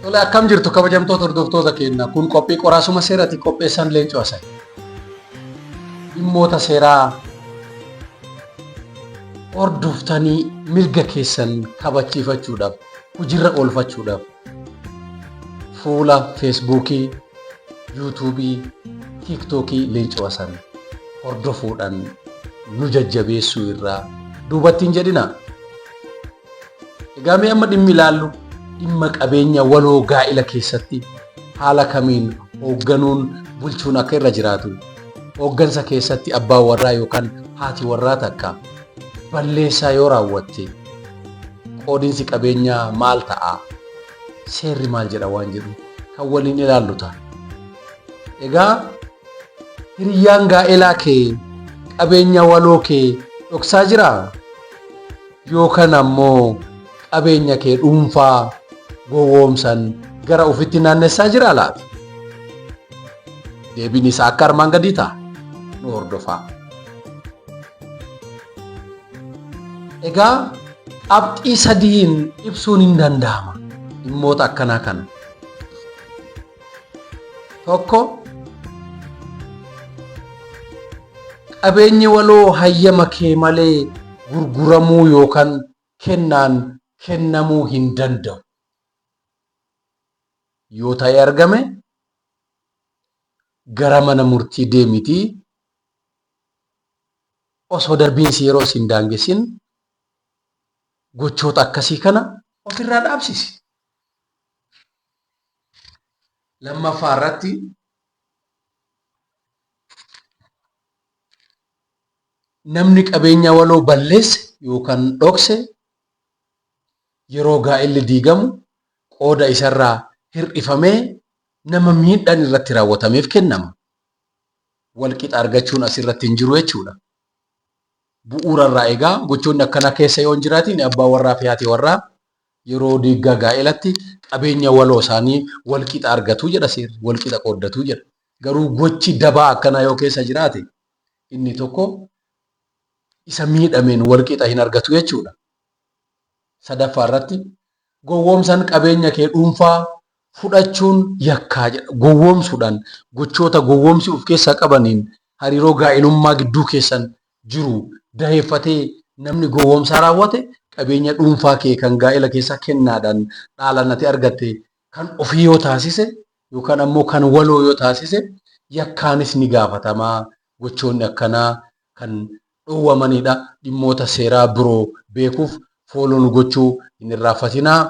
Tole akkam jirtu kabajamtoota hordoftoota keenya kun qophii qoraasuma seerati qopheessan Leencoo Hasan. Dhimmoota seeraa hordoftanii mirga keessan kabachiifachuudhaaf hojiirra oolfachuudhaaf fuula feesbuukii, yuutuubii, tiiktookii Leencoo Hasan hordofuudhaan nu jajjabeessuu irraa duubatti hin jedhinaa. Egaa mee amma dhimmi ilaallu dhimma qabeenya waloo gaa'ila keessatti haala kamiin hoogganuun bulchuun akka irra jiraatu hooggansa keessatti abbaan warraa yookaan haati warraa takka balleessaa yoo raawwatte qoodinsi qabeenyaa maal ta'a seerri maal jedha waan jedhu kan waliin ilaallu ta'a. Egaa hiriyyaan gaa'elaa kee qabeenya waloo kee dhoksaa jiraa? Yookan ammoo qabeenya kee dhuunfaa gowwoomsan gara ofitti naannessaa jiraa laata? Deebiin isaa akka armaan gadii ta'a. Nu hordofaa. Egaa qabxii sadiin ibsuun hin danda'ama dhimmoota akkanaa kana. Tokko qabeenyi waloo hayyama kee malee gurguramuu yookaan kennaan kennamuu hin danda'u. Yoo ta'ee argame gara mana murtii deemitii osoo darbiinsi yeroo si hin daangessin gochoota akkasii kana ofirraa dhaabsisi. Lammaffaa irratti namni qabeenya waloo balleesse yookaan dhokse yeroo gaa'elli diigamu qooda isarraa hir'ifamee nama miidhaan irratti raawwatameef kennama. Walqixa argachuun asirratti hin jiru jechuudha. Bu'uura irraa egaa gochoonni akkanaa keessa yoo hin jiraatiin abbaan warraa fi haati warraa yeroo diiggaa gaa'elatti qabeenya waloo isaanii walqixa argatu jedha seerri, walqixa qooddatu jedha. Garuu gochi dabaa akkanaa yoo keessa jiraate inni tokko isa miidhameen walqixa hin argatu jechuudha. Sadaffaa irratti gowwoomsan qabeenya kee dhuunfaa fudhachuun yakkaa jedha. Gowwoomsuudhaan gochoota gowwoomsii of keessaa qabaniin hariiroo gaa'elummaa gidduu keessan jiru daheeffatee namni gowwoomsaa raawwate qabeenya dhuunfaa kee kan gaa'ela keessaa kennaadhaan dhaalaan ati argatte kan ofii yoo taasise yookaan ammoo kan waloo yoo taasise yakkaanis ni gaafatama. Gochoonni akkanaa kan dhoowwamanidha. Dhimmoota seeraa biroo beekuuf follow nu gochuu hin irraanfatinaa.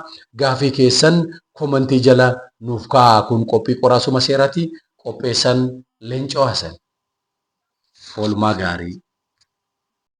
Gaafii keessan komantii jala nuuf kaa'aa. Kun qophii qoraasuma seeraati. Qopheessan Leencoo Hasan. Oolmaa gaarii.